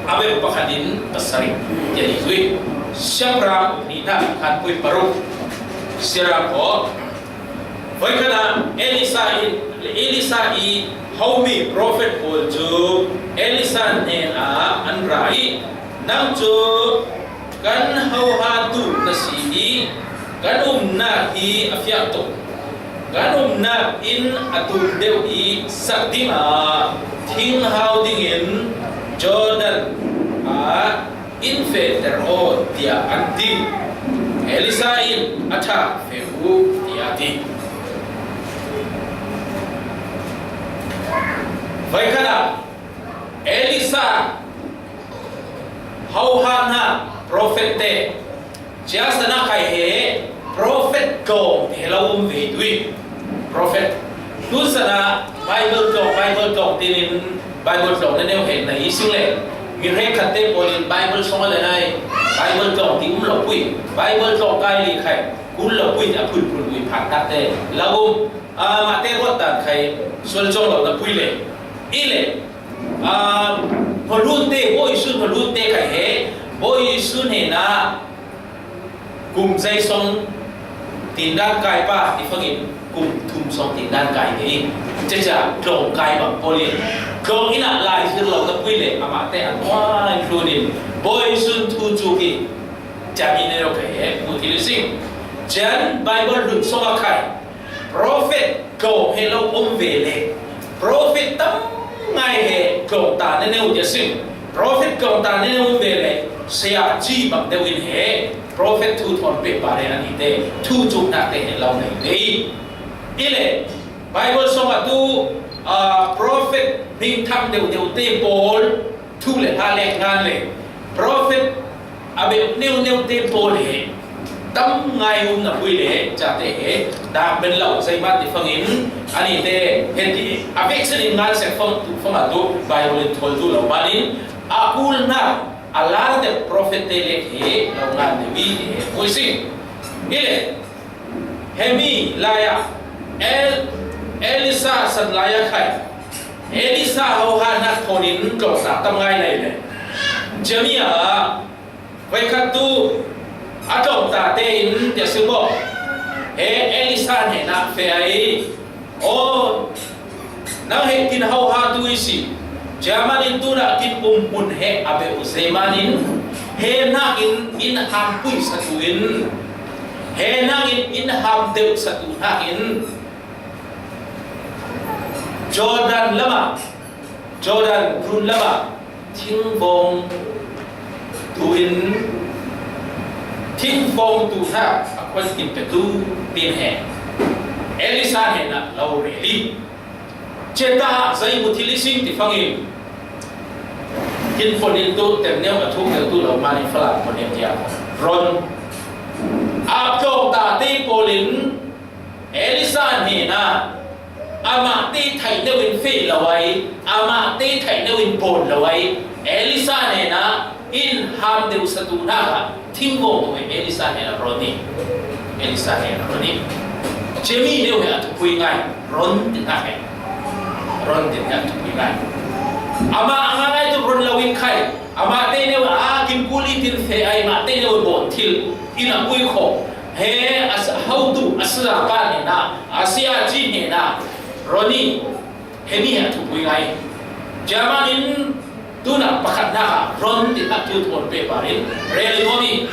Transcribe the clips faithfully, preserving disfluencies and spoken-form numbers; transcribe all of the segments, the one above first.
A bep pakhat in pasarih tia ni zui. Siangpahrang nihna khanpui paruk. Siangpahrang aw. Voikhat ah Elisha in, Elisha i homi prophet pawl cu Elisha hnenah an ra i, "Nang cu kan hohatu na si i kan umnak hi a fiah tuk. Kan umnak inn a tum deuh i sak dingah thinghau dingin Jordan ah in fehter aw," tiah an ti. Elisha in, "A ṭha, feh u," tiah a ti. Voikhat ah Elisha hohana prophet te, cia sana khai he prophet tlawng te lo um ve tui. Prophet. Tun sana Bible tlawng, Bible tlawng tinin Bible tlawng na neu he na i sing le. Mi hrekkhat te pawl in Bible song a le nai, Bible tlawng ti um lo pui. Bible tlawng kai li khai, kun lo pui, a phun phun pui phan tak te lo um. Ah, mah te rawt dan khai, sual cawng lo na pui le. I le, ah, Holun te, Bawi Sun Holun te khai he, Bawi Sun he na, kum zei song tindan kai pa ti fangin kum thum song tindan kai ngei. Caca tlawng kai bang pawl in tlawng inn ah lai zir lo na pui le amah te an huai hlun in Bawi Sun thu cu hi. Cami ne lo kai he mu ti le sing. Cian Bible hlun song a khai. Prophet tlawng he lo um ve le, prophet tam ngai he tlawng ta ne neu dia sing. Prophet tlawng ta ne neu um ve le, saya ci bang deuh in he prophet thu thawn pehpar he an i te, thu cuknak te he lo nei ve. I le, Bible song ah tu, ah, prophet hming thang deuh deuh te pawl thu le hla lek ngan le prophet a beuh neu neu te pawl he tam ngai um na pui le ca te he dak ben lo zeimah ti fangin an i te he ti a vek sin in ngan sek fang tu fang a tu Bible in thawl tu lo manin a kulnak a lar deuh prophet te lek he lo ngan deuh i he pui sing. I le Hemi lai ah El, Elisha san lai ah khai. Elisha hohana thawn in tlawng ta tam ngai lai le. Cami ah voikhat tu a tlawng ta tein tia si maw? He Elisha hnenah feh ai. Aw, nang he kin hohatu i si. German in tunah kin um hmun he a beuh zeihmanh in he hnakin in hampui satu in, he hnakin in ham deuh satu hnakin Jordan lamah, Jordan run lamah thingvawng tu in, thingvawng tu hna a khuan kin petu pin he Elisha hnenah lo rel i, ceta zei mu thil i sing ti fangin kin pon in tu tem neu a thuk neu tu lo mah in Falam pon in tiah ron a tlawng ta te pawl in Elisha hnenah amah te theih neu in feh lo ai, amah te theih neu in bawn lo ai, Elisha hnenah in ham deuh satu hna ah thingvawng tu he Elisha hnenah ron i, Elisha hnenah ron i. Cemi neu he a thupui ngai, ron ti hna he, ron ti hna a thupui ngai. Amah a ngai tu ron lo in khai, amah te neu a kin kul i tin feh ai, mah te neu bawn thil in a pui khawh. He a sa-, hotu a saya pa hnenah, a saya ci hnenah ron i, he mi he a thupui ngai. German in tunah pakhat hna ah ron ti hna tu thawn pehpar in rel i nuam i.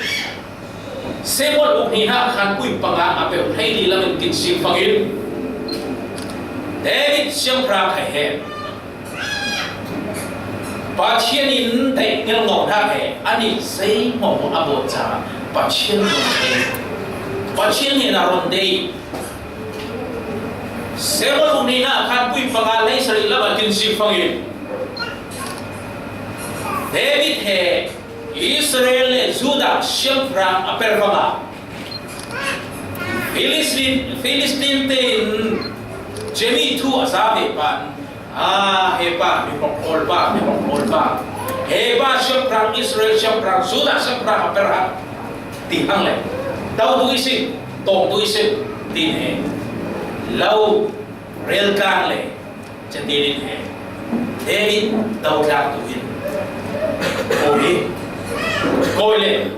Samuel uk hnihnak khanpui panga a peuh hleili lam in kin sing fangin David siangpahrang khai he Pathian in daih ngelngawh hna he an i zei hmawhmawh a bawh caah Pathian in he Pathian he na ron dei. Samuel uk hnihnak khanpui panga hleisarih lam a kin sing fangin David he Israel le Judah siangpahrang a per fanga Filistin, Filistin tein Jemi thu a za ve pan, a, he pa, mi hrawnghawl pa, mi hrawnghawl pa, he pa siangpahrang, Israel siangpahrang, Judah siangpahrang a per hang ti hang le, to tu i si, tawng tu i si, tin he lo rel tlang le, Catinin he David dotlak tu in Hoile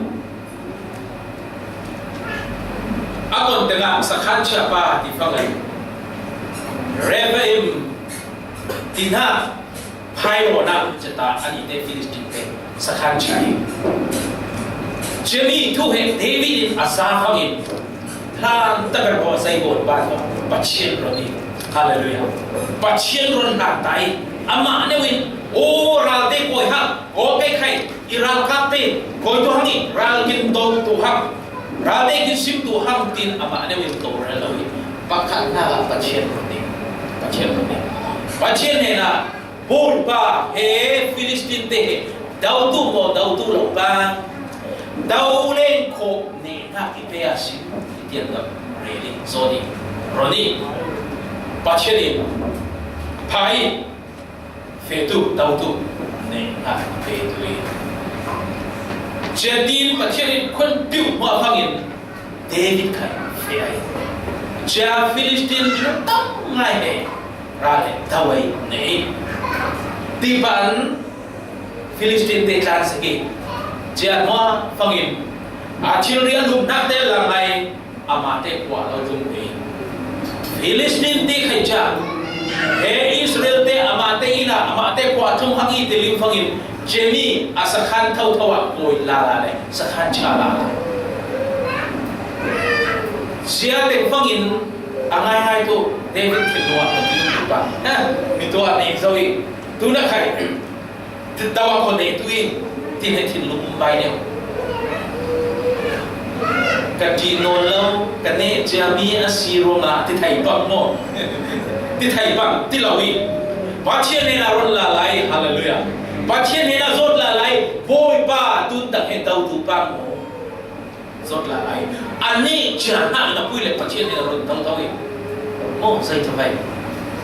a kon tengah sakhan chiapa ti fangin Rephaim tina phairawna cheta anite Philistine te sakhan chia hi. Chemi thu he David in a za fangin hlan taber ho a zai bon ba Pathian ron hi. Hallelujah. Pathian ron hlan ta hi. Amah neuin o ralte koi hang, o kei khai i ralkapte koi tu hang i ral gin dong tu hang, ralte gin sim tu hang tin amah neuin to rel lo hi. Pakhatna la Pathian ron hi. Pathian ron hi. Pathian nena Bawipa he Philistine te he dautu maw dautu lo pa dau leng khawh nehna i pe a si i tian lo reli zo ni ron hi. Pathian in pha hi. Fetu dautu nehna i pe tu hi. Chia tin Pathian in khun piu hma fangin David khai fe ai. Chia Philistine tam ngai he ra le dau ai nei. Ti pan Philistine te tlan seki. Chia hma fangin a thilri a lupna te la ngai amate kua lo tung hi. Philistine te khai cha he Israel te amate ina amate kua tung hang i te lim fangin Chemi a sakhan thau thau a koi la la le sakhan cha la la. Sia teng fangin a ngai ngai tu David thil lua tu tu pa. Ha, mi tu a nei zo i tu na khai. Ti tau a ko nei tu i ti ne thil lum bai ne. Ka ti no lo ka ne chia mi a si ro ma ti thai pang mo. Ti thai pang ti lo i. Pathian nena ron la lai, hallelujah. Pathian nena zot la lai, Bawipa tun tak he tau tu pang mo. Zot la lai. A ne chia na na pui le Pathian nena ron tau tau i. Mo sai tau hai.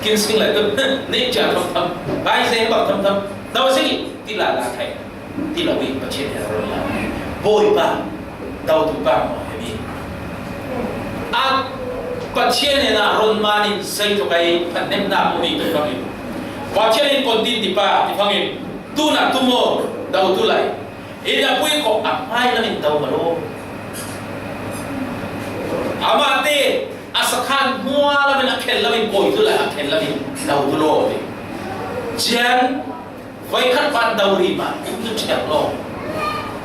Kin sing lai tu ne chia tham tham. Bai sai bang tham tham. Tau sing ti la la thai. Ti lo i Pathian nena ron la lai. Bawipa tau tu pang mo he mi. A Pathian nena ron manin sai tu kai phan nem na mo mi tu pang i. Pathian in kon tin ti pa ti pang i. Tu na tu mo dau tu lai. Ina pui ko a mai lamin dau ma lo. Amate a sakhan hmua lamin a khel lamin koi tu lai a khel lamin dau tu lo te. Chian vai khat pan dau ri ma kum tu chiang lo.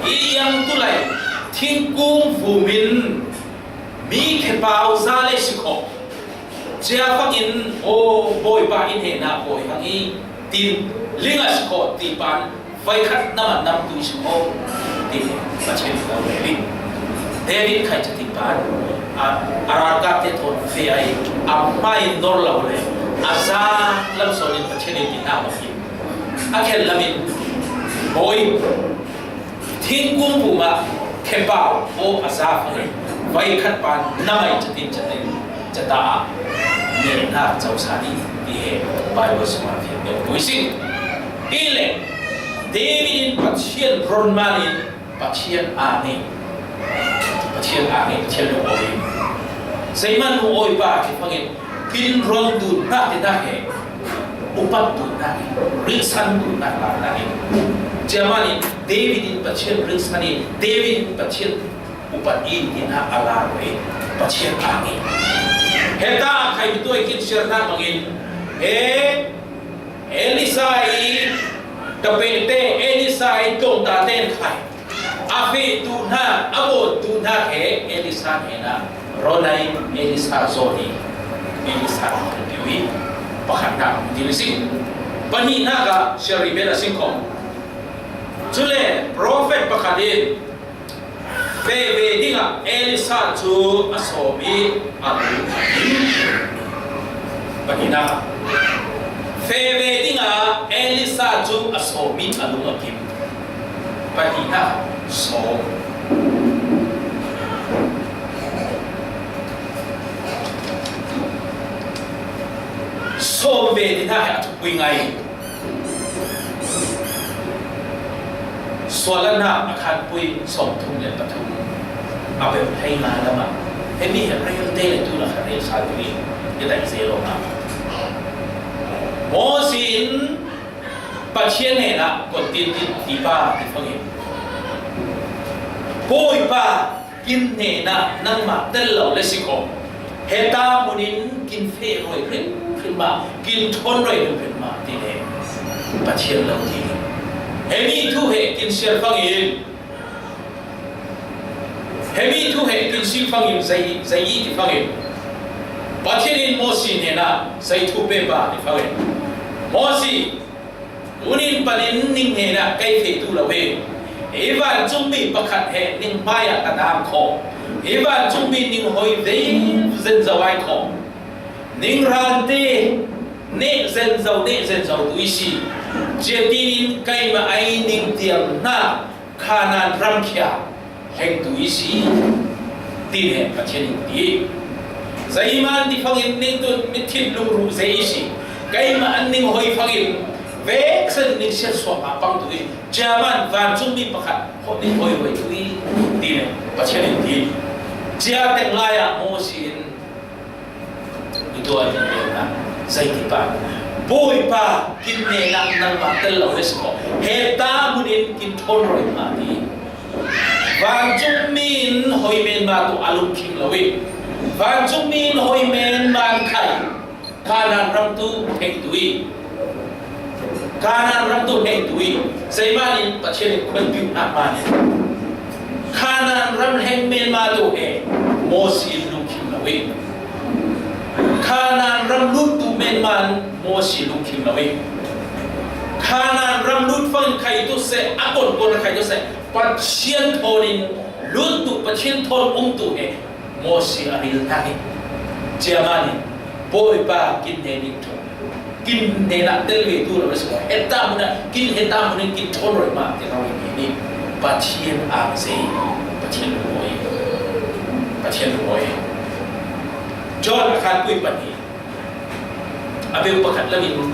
I yang tu lai thingkung vumin mi khe pau za le si kho. Chia fangin o Bawipa in he na koi hang i tin ling a si kho ti pan vai khat na man nam tu si kho ti Pathian lo le ling. David khai cha ti pan a a ra ka te thon fe ai a mai nor lo le a za lam so le Pathian in ti na ma ki a khel lamin boi. Thingkung puma khe pau o a za fangin vai khat pan na mai chatin chatin chata a nena chau sa ni ti he Bible suma fian bel tui sing. Ile David in Pathian ron manin Pathian a ni. Pathian a ni Pathian lo oi. Seiman lo oi pa ki fangin Kin ron tu na te na he. Upat tu na he. Rilsan tu na la na he. Jamani David in Pathian rilsan i David in Pathian upat i ti na a la ro e. Pathian a ngi. Heta khai tu e kin share na mangin. E Elisa i tapete Elisa i tong ta ten khai. A feh tu hna, a bawt tu hna he Elisa hnena ron ai Elisa zawn i Elisa hnena piu i pakhatnak ti le si. Pahnihnak ah siari bel a si khawh. Cule profet pakhat in feh ve dingah Elisa cu a sawm i a lung a kim. Pahnihnak ah feh ve dingah Elisa cu a sawm i a lung a kim. Pahnihnak sawm. Sawm ve dingah a thupui ngai. Sualannak a khanpui sawmthum le pathum a peuh hlei ngai lamah hemi he rel te le tu lakah rel sal ding i daih zel awkah Moses in Pathian hnenah kon tintin tipa ti fangin Bawipa, kin hnenah nangmah tel lo le si khaw, heta hmunin kin feh ruai hrimhrim a, kin ṭhawn ruai hrimhrim a, ti le Pathian lo ti. Hemi thu he kin sial fangin, hemi thu he kin sial fangin, zei, zei i ti fangin, Pathian in Mosi hnenah zei thu pek ba ti fangin, Mosi, tunin panin ning hnenah kei fehtu lo hi. Hi vancungmi pakhat he ning hmaiah ka dam khaw. Hi vancungmi ning hoi vei zen zo ai khaw. Ning rante neh zen zo, neh zen zo tu i si. Cia tinin keimah ei ning tiang hna Khanaan ramkhia hlengtu i si, tin he Pathian in ti. Zeiman ti fangin ning tun mitthit lungruh zei i si. Keimah an ning hoi fangin veksen ning siatsuah a pangtu i, ciaman vancungmi pakhat hawh ning hoi hoi tu i, tin he Pathian in ti. Cia teng lai-ah Mosi in i tuah ding pekna, zei ti pah. Bawipa, kin hnenah nangmah tel lo le si khaw, heta hmunin kin ṭhawn ruai hna ti. Vancungmi in hoi menma tu a lungkhim lo i, vancungmi in hoi menma in khai Khanaan ram tu hengtu i, Khanaan ram tu hengtu i, zeiman in Pathian in khuanpiu hna man in Khanaan ram hleng menma tu he Mosi in lungkhim lo i, Khanaan ram lut tu menman Mosi lungkhim lo i, Khanaan ram lut fangin khai tu seh, a kon kon khai tu seh, Pathian thawn in lut tu, Pathian thawn um tu he Mosi a ril hna hi. Ciaman in, Bawipa, kin hnen in ṭhawn, kin hnenah tel ve tu lo le si khaw, heta hmunah, kin heta hmunin kin ṭhawn ruai mah ti lo in hi. Pathian a zei, Pathian lungawi, Pathian lungawi. John a khanpui pahnih, a beu pakhat lamin,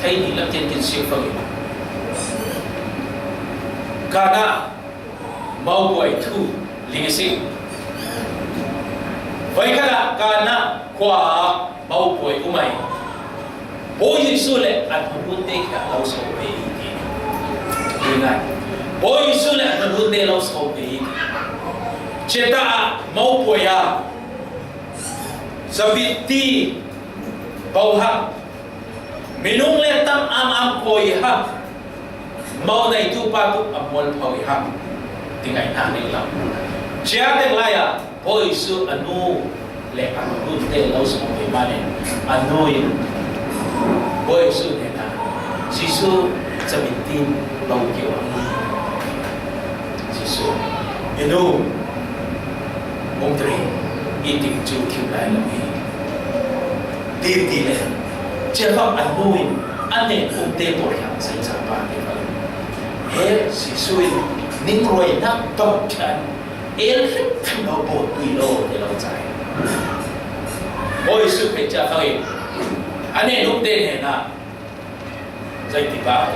thei nih lam tiang kin siang fangin, Kana mopuai thu ling a si. Voikhat ah Kana khua ah mopuai um ai. Bawi Jesuh le a hnulunte khi a lo so ve i ti. Ui ngai. Bawi Jesuh le a hnulunte lo so ve i ti. Ceta ah mopuai ah Zebedi, Bohak, minung le tam am am kawi ha, mo neitu pa tu a mualpho i ha, ti ngai hna ning lo. Cia teng lai ah Bawi Jesuh a nu le a hnulunte lo sawm ve manin a nu in Bawi Jesuh hnenah, Jesuh, Zebedi lo kio a, Jesuh, i nu, um tiri, i ting cu thim lai lo hi. Ti ti le, cia bang a nu in a nen umte pawl hiang zei ca pa te bang. He Jesuh in ning ruainak bang ṭhan, el hrimhrim lo, baw tui lo, ti lo cai. Bawi Jesuh Khrih cia fangin a nen umte hnenah, zei ti pah,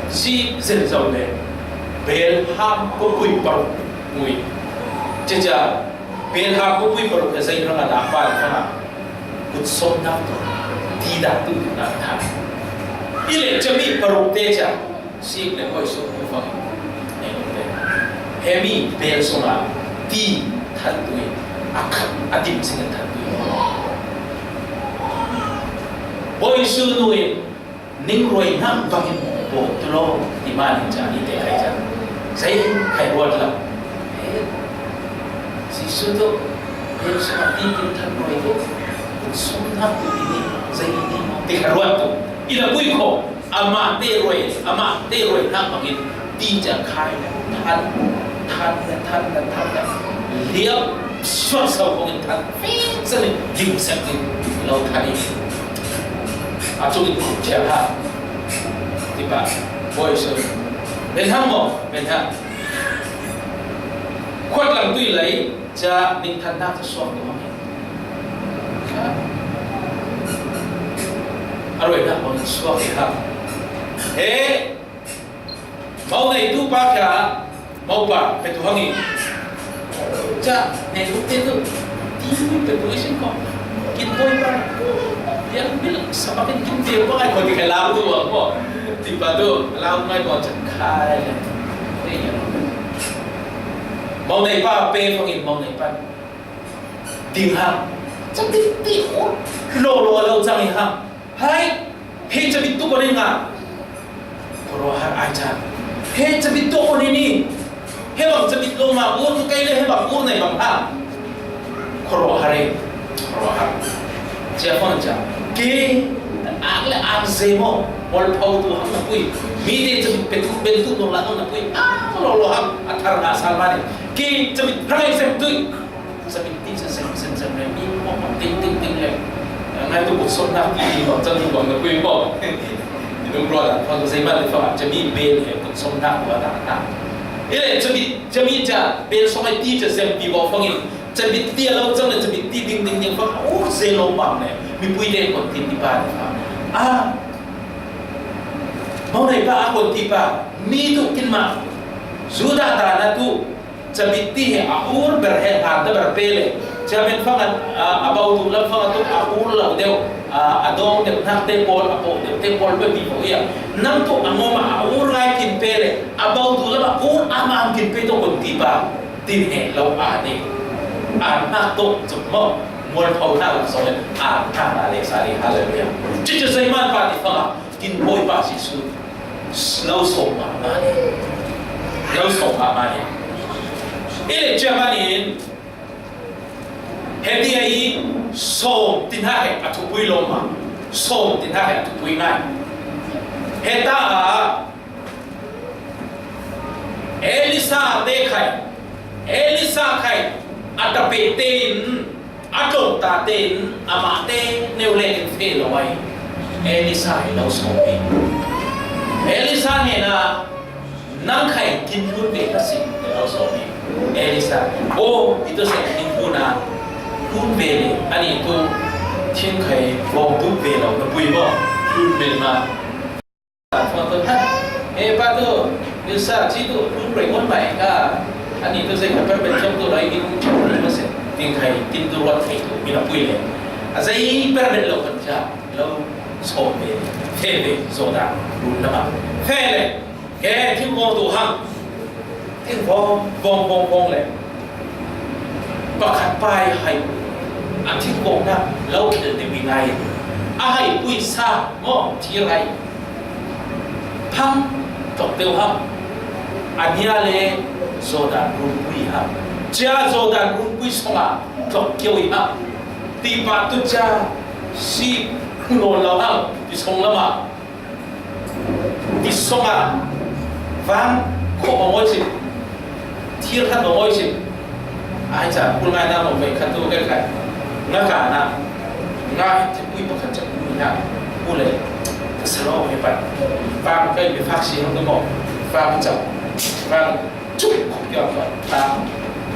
si zen zo le, belham khua pui paruk ngui. Cia cia, belham khua pui paruk he zei hrang a dah pah hrang a, kut sawmnak tu, ti dah tu, tu nak than. I le cami paruk te cia, sik le hoi suk tu fang. He mi bel sung a, ti than tu, a khat, a dim sing a than tu. Bawi Jesuh nu in, ning ruainak bangin baw tu law, ti mah ning ca i te lai ca. Zei khai ruat lo. Jesuh tu, Jesuh a ti tin than ruai tu, sumnak tu ti ni, zei ni, ti khai ruat tu. I la pui kho, amah te ruai, amah te ruainak bangin, ti ca khai, than, than, than, than, than, than. Liam suak so kong in than, fing sani, lim sek ni, lo than i. A cung in khup cia ha. Tipa, Bawi Jesuh. Ben hang maw, ben hang. Khuat lang tui lei, ca ning than nak suak tu hang. A ruai nak bang suak ha. He, Mo neitu pa kha, mo pa, petu hangi. Ca, neitu te tu, ti petu isin ko. Kin boy pa. Yang bil, sama kin kin te pa, ko ti kha lau tu, ko. Ti pa tu, lau ngai ko, ca khai. Te yang. Mo neipa pe fangin mo neipa ding hang. Cabitti ut lolo lo cang i hang. Hai, he cabit tu ko ning a. Koro har ai cang. He cabit tu ko ni ni. He bang cabit lo ma ur tu kai le he bang ur nei bang ha. Koro har e. Koro har. Cia fang cia. Ke, ak le ak zemo. Ol pau tu hang na pui. Mi te cabit petu, bentu dong la hang na pui. Ah, lo lo hang. Atar na salmani. Ke, cabit, rai sem tui. Cabitti cia sem sem sem le mi mo mo ting ting ting le. Ngai tu kut som nak ti mo cang tu bang na pui mo. Ni dum ro la, fa zai ma le fa, cia mi bel he kut som nak wa ta ta. Ile cabit, cia mi cia bel som ai ti cia sem ti bo fangin. Cabitti a lo cang le cabitti ding ding ding fang. O se lo bang le. Mi pui de kon tin ti pa le fa. A. Mo neipa a kon ti pa. Mi tu kin ma. Juda ta na tu. Cabitti he a ur ber he hlan ta ber pe le. Cia men fang a, a, a bau tu lam fang a tu a ur lo deu, a, a dong deu nak te pol, a po deu te pol pe bi po ia. Nam tu a ngom a ur ngai kin pe le. A bau tu lam a ur a mam kin pe to kon ti pa. Tin he lo a ni. A nak to cuk mo. Mual pau na lo so le. A nak na le sa le. Hallelujah. Cici Simon pa ti fang a. Kin Bawipa Jesuh lo sawm mahmah ni. Lo sawm mahmah ni. I le cia manin, heti a i sawm tin ha he a thupui lo ma. Sawm tin ha he a thupui ngai. Heta a Elisa te khai. Elisa khai. A tape te in A tlawmtate in amahte neu le in feh lo ai. Elisa hi lo sawm hi. Elisa hnena nang khai kin hlun ve ka si hi lo sawm hi. Elisa, o, i tu se kin hlun a hlun ve le ani tu thin khai vawng tu ve lo na pui maw? Hlun ve ma. Fangto ha, e pa tu, Elisa ci tu, lu rei ngon mai ka, ani tu zei ka permit chom tu lai ding chom tu ma se, ding khai tin tu ruat khai tu, mina pui le. A zei permit lo kan cha, lo so be, fe be, so da, lu na ma. Fe le, ke tin ko tu ha. Tin vawng, vawng, vawng, vawng le. Pakhat pa i hai. A thingkawkna lo khel deuh i ngai. A haipui sa maw thir hai. Phang tlawk deuh ham. A nia le Jordan runpui ham. Cia Jordan runpui sawngah tlawk kio i ham. Tipa tu cia si nawn lo ham. Ti sawng lamah. Ti sawngah vang khawh a ngawi sin, thir khat a ngawi sin. Ai ca kul ngai na mawh vei khat tu kai kai. Nga ka na nga thipui pakhat ca kul na kul le. Ka sa lo he pat. Vang kai be fak si hang tu mawh. Vang ca vang. Cuk khop kio ka ta,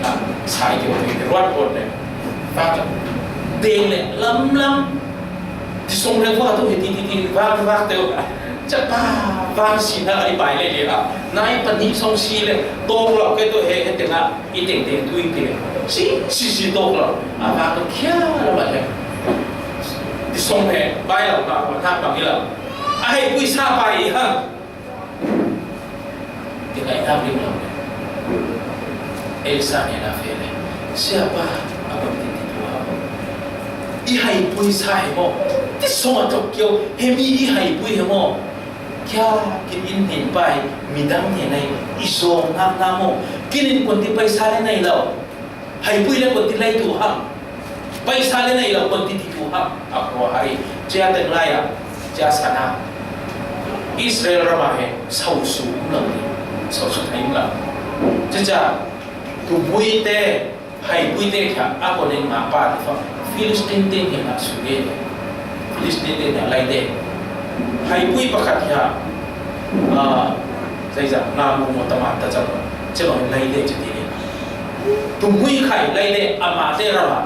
ta, sai kio te ruat ruat le. Vak deng le lam lam. Ti song le vak tu he ti ti ti vak vak te. Ca pa vak si na ai pai le le a. Nai pa ni song si le. Tong lo ke tu he he te na i teng teng tu i te. Si si si tong lo. A vak tu kia la ba le. Ti song he pai lo ma wa na pa mi lo. A he pui sa pai ha. Ti ngai na ring lo. Elisa ne na fe le. Siapa a kon ti ti tua. I haipui sa he mo. Ti song a tok kio. He mi i haipui he mo. Kia kin in hin pai. Mi dang ne nai. I song nak na mo. Kin in kon ti pai sa le nai lo. Haipui le kon ti lai tu ham. Paisa le nei lo kon ti ti tu ham. A ko hari. Cia teng lai a. Cia sana. Israel rama he sau su um lo ni. Sau su thai um lo. Cia cia. Tu bui te. Haipui te kha. A ko neng ma pa ti fa. Philistine te nge na su de. Philistine te na lai de. Haipui pakhat hi ha. A, zai za, na mu mo tama ta za. Che lo lai de che ti ni. Tum hui khai lai de ama te ra la.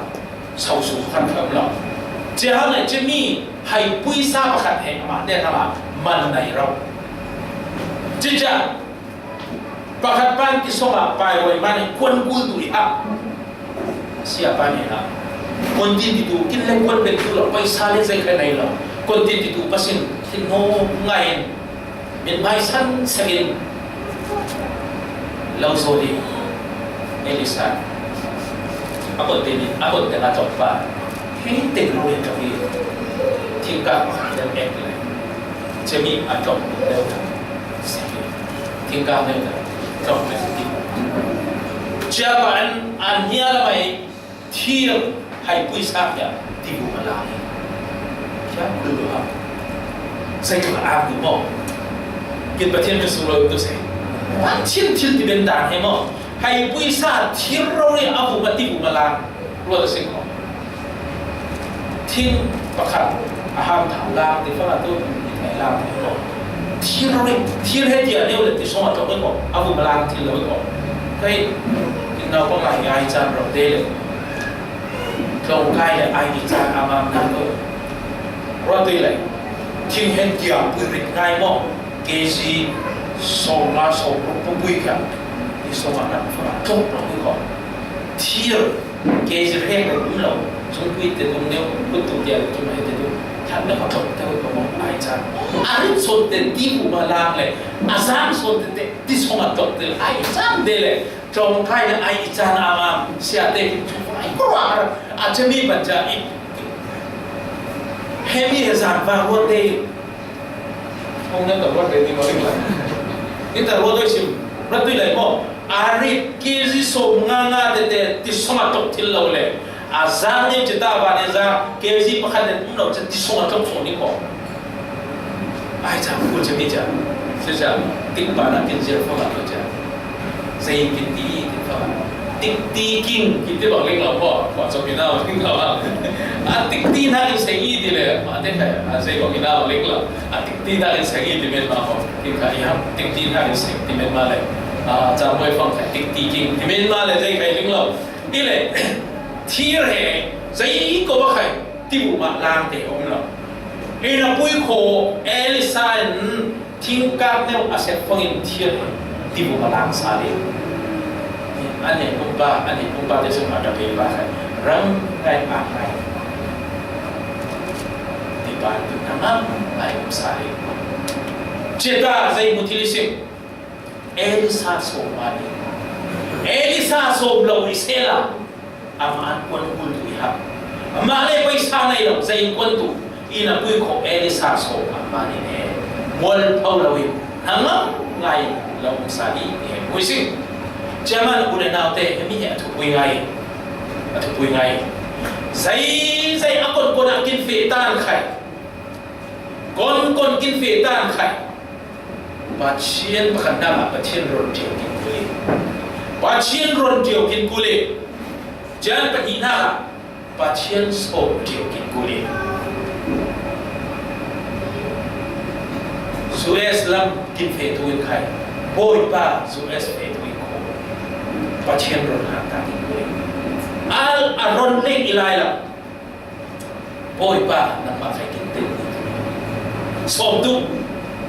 Sau su khan kham lo. Che ha le che mi haipui sa pakhat he ama te ra la. Man nai ro. Che cha. Pakhat pan ki song a pai wai man kuan kul tu i ha. Sia pa ne la. Kon tin ti tu, kin le kon ben tu lo, paisa le zai khai nai lo. Kon tin ti tu, pasin, tin no ngai. Min mai san sakin. Lau so di. Elisa a bawlte nih, a bawlte a tlawmpa, hei teng lo le tlawm hi. Thingkang pakhat deuh ek le, cemi a tlawm deuh si hi. Thingkang deuh tlawm le ti. Cia pa an, an hnia lamai thir haipui sa pia ti bu ma lang hi. Cia kul lo ha. Sai tu a tu mo. Kin Pathian ka su lo tu sai. Pathian thil ti ben dan he mo. Haipui sa thir ro ni a bu ma ti bu ma lang. Lo da sing ko. Thing pakhat a ham tha lang ti fa tu. Thai lang ti ko. Thir ro ni, thir he dia neu le ti song a tlawm ko. A bu ma lang thil lo ko. Kai, kin nau pa ngai ngai chan ro de le. Tlawngkai le ai i chan a mam na ko. Ruatui le. Thing he dia pui rit ngai mo. Kg sawm nga sawm ruk pupui kha. I sawm a nang fa tlawk lo ni ko. Thir kg rek lo um lo. Sungpui te tung neu, kut tung dia le tung he te tung. Than le ko tlawk te ko mo ai chan. A rit sawm te ti bu ma lang le. A zang sawm te te ti sawm a tlawk te ai chan de le. Tlawngkai le ai i chan a mam, sia te kin chu ai ko a, a chemi ban cha i. Hemi he zan va ruat te. Hong na ta ruat te ni ma ring la. Ni ta ruat te sim, ruat tui lai mo. A rit kg sawm nga nga te te ti sawm a tlawk thil lo le. A zang ni chita va ni za kg pakhat ne um lo cha ti sawm a tlawk sawm ni ko. Ai cha, ku cha mi cha. Cha cha, tik pa na kin zia fa la cha. Zei kin ti, ti fa. Tik ti king, kin ti bang ling lo po, po cha mi na ling lo ha. A tik ti na kin sei i ti le, ma te kai, a zei bang mi na ling lo. A tik ti na kin sei i ti men ma po. Kin kai ha, tik ti na kin sei ti men ma le. A cha mo fang kai tik ti king, ti men ma le zei kai ling lo. I le, thir he, zei ko ba kai, ti bu ma lang te om lo. Ina pui ko Elisa in thingkap neu a sek fangin thir ti bu ma lang sa le. Ane kumpa, ane kumpa te sung a ta pe ba khai. Rang ngai a ngai. Ti ba tu na ngai um sa le. Cheta zei mu thil sim. Elisa so ma ni. Elisa so lo i sela. Amah an kuan kul tu i hak. Amah le paisa nei lo, zei kuan tu. Ina pui ko Elisa so amah ni ne. Mual pau lo i. Hangam ngai lo sa di ne. Pui sing. Chairman u le nau te, mi he a thupui ngai. A thupui ngai. Zei, zei a kon kon a kin fe tan khai. Kon kon kin fe tan khai. Pathian pakhatna ah Pathian ron ṭiau kin kul hi. Pathian ron ṭiau kin kul hi. Jan pahnihna ah Pathian sawm ṭiau kin kul hi. U S lam kin fehtu in khai. Bawipa U S fehtu in khaw. Pathian ron hangta kin kul hi. A, a ron leng i lai lam. Bawipa, nangmah khai kin tel ni. Sawm tu,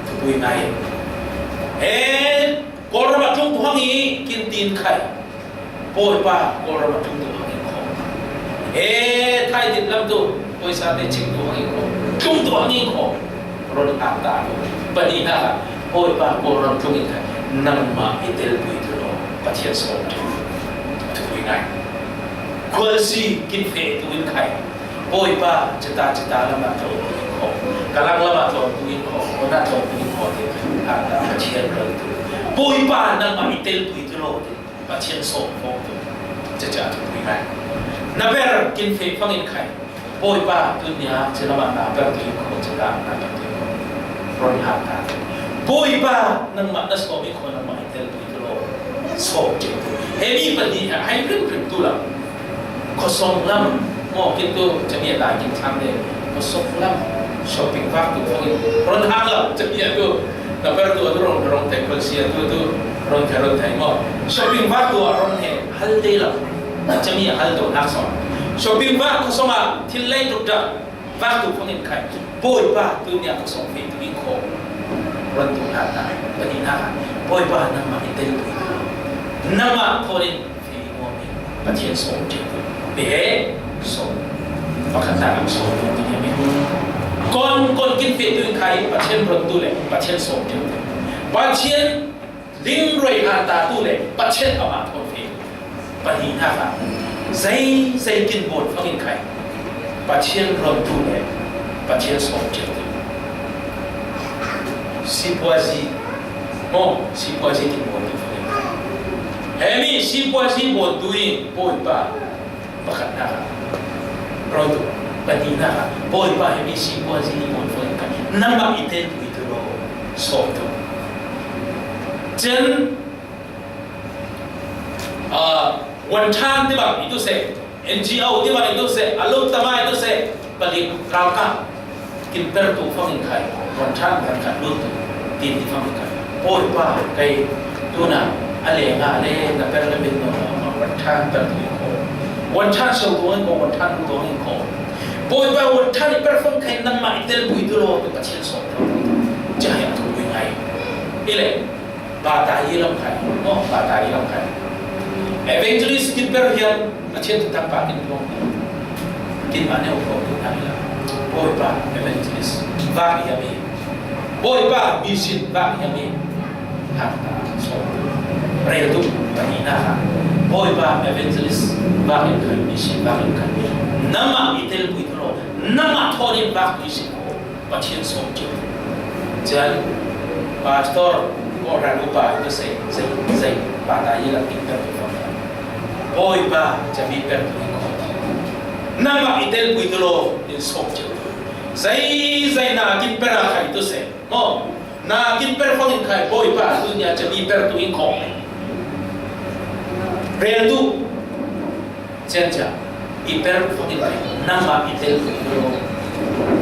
thupui ngai. E, Kawlram a tlung tu hang i kin tin khai. Bawipa, Kawlram a tlung tu hang i khaw. E, Thai dit lam tu, Bawipa te ching tu hang i khaw. Tlung tu hang i khaw. Ron hak ta tu. Pahnihna ah, Bawipa, Kawlram tlung in khai. Nangmah i telpui tu lo. Pathian sawm tu. Thupui ngai. Khualsi kin feh tu in khai. Bawipa, chita, chita lamah tlawm tu in khaw. Kalang lamah tlawm tu in khaw. Kona tlawm tu in khaw. Hak ta Pathian ron tu. Bawipa, nangmah i telpui tu lo. Pathian sawm fawng tu. Chacha thupui ngai. Na ber kin feh fangin khai. Bawipa, tunia, chilama na ber tu in khaw, chita na ber tu in khaw. Ron hak ta. Bawipa, nangmah na sawm in khaw, nangmah i tel tu in khaw. Sawm tu. Hemi pahnih, hai rim rim tu lam. Khuasawng lam. Maw, kin tu, chami a ta kin chang de. Khuasawng lam. Shopping vak tu fangin. Ron hak lam, chami a tu. Na ber tu a tu rong, rong thei, khualsi a tu, tu rong thei, rong thei maw. Shopping vak tu a rong he, hal dei lo. Chami a hal do nak sawng. Shopping vak khuasawng a, thil lei tuk dak, vak tu fangin khai. Bawipa, tunia khuasawng feh tu in khaw. Ron tu nak ta, pahnihna. Bawipa, nangmah i telpui. Nangmah khaw in Pathian sawm ṭiau tu. Pe he sawm. Pakhat ta lam sawm tu ti he mi. Kon, kon kin feh tu in khai Pathian ron tu le Pathian sawm ṭiau tu. Pathian ling roi han ta tu le Pathian amah kon feh. Pahnihnak ah, zeizei kin bawl fangin khai, Pathian rontu le Pathian sawm ciatu. Sipuazi, maw, sipuazi kin bawltu fangin khai. Hemi sipuazi bawltu in Bawipa pakhatnak ah rontu, pahnihnak ah Bawipa hemi sipuazi nih bawl fangin khai, nangmah i telpui tu law, sawmtu. Cun, ah, wanṭhan tivang i tu seh, N G O tivang i tu seh, a lungtama i tu seh, palik ralkap kin pertu fangin khai, wanṭhan phan khat lut tu, tin ti fangin khai. Bawipa, kei tuna a lenga le na per le min no, wanṭhan pertu in kho. Wanṭhan so tuang in kho, wanṭhan lut tuang in kho. Bawipa, wanṭhan i per fang khai, nangmah i telpui tu law, tu Pathian sawm tu. Cia hi a tu ngai. I le, Bata i lam khai, maw, bata i lam khai. Evangelist kin per hian, Pathian thutak pa kin tuang. Kin mah neu ko tu nang ila. Bawipa, evangelist, vak hiam i. Bawipa, mission, vak hiam i. Hak ta, so. Rel tu, pahnihnak ah. Bawipa, evangelist, vak hiam khai, mission, vak hiam khai. Nangmah i telpui tu law, nangmah thawn in vak tu i si ko. Pathian sawm ciatu. Cian, pastor, kawhhran upa, tu sei, sei, sei, pata i lam kin per tu fang. Bawipa, cia mi per tu in kho. Nangmah i telpui tu law, in sawm ciatu. Zeizei na kin per a khai tu sei. Maw, na kin per fangin khai, Bawipa, tu nia cia mi per tu in kho. Rel tu. Ciancia, i per fangin khai, nangmah i telpui tu law,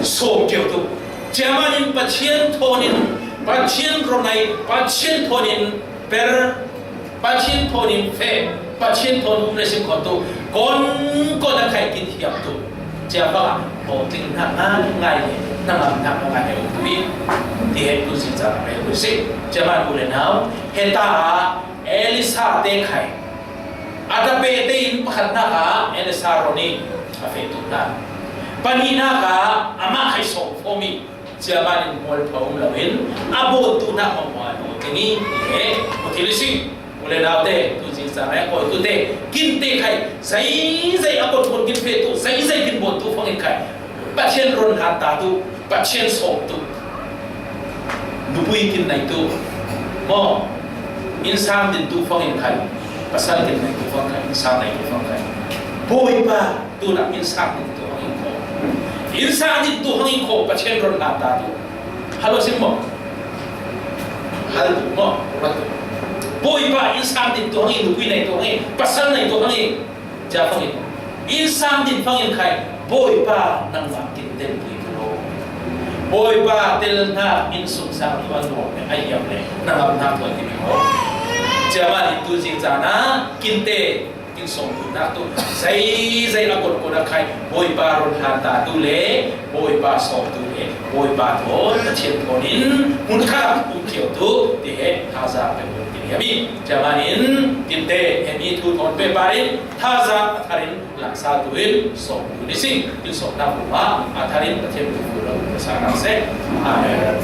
sawm ciatu. Cia manin Pathian thawnin, Pathian ronai, Pathian thawnin per, Pathian thawnin feh, Pathian thawn um le sim khawm tu, kon, kon a khai kin hiam tu. Cia bang a, aw tling hnak ngai ngai le, na ngam hnak ngai ngai tu i, ti he tu si ca a rel tu si. Cia man u le nau, heta, Elisa te khai. A tape tein pakhatnak ah Elisa ron i a fehtu hna. Pahnihnak ah amah khai sawm fawm i, cia manin mualpho um loin a bawltu hna hmuahhmuah a dawt ding i, ti he u thil i si. U le naute, tu zing caan ah kawitute, kinte khai, zeizei a kawtkawn kin fehtu, zeizei kin bawltu fangin khai. Pathian ron hlan ta tu, Pathian sawm tu. Nupui kin nei tu. Maw, innsang din tu fangin khai. Pasal kin nei tu fang khai, innsang nei tu fang khai. Bawipa, tu nak innsang din tu fangin kho. Innsang din tu fangin kho, Pathian ron hlan ta tu. Hal lo sim maw? Hal tu maw? Bawipa, innsang din tu fangin, nupui nei tu fangin, pasal nei tu fangin. Cia fangin, innsang din fangin khai, Bawipa nangmah kin telpui tu law. Bawipa tel hna innsungsang tu an ruang a hiam le na ngam hna tuan ti mi maw. Cia manin tu zing caan ah kinte kin sawm tu nak tu, zeizei a kawtkawn a khai, Bawipa ron hlan ta tu le, Bawipa sawm tu le, Bawipa thawn Pathian thawn in hmun khat ah um khio tu, ti he thaza pek ti hiam i. Cia manin kinte hemi thu thawn pehpar in, thaza a thar in, laksal tu in sawm tu ni sing, in sawm nak um ah, a thar in Pathian tu fu lo, ka sa nak seh. Amen.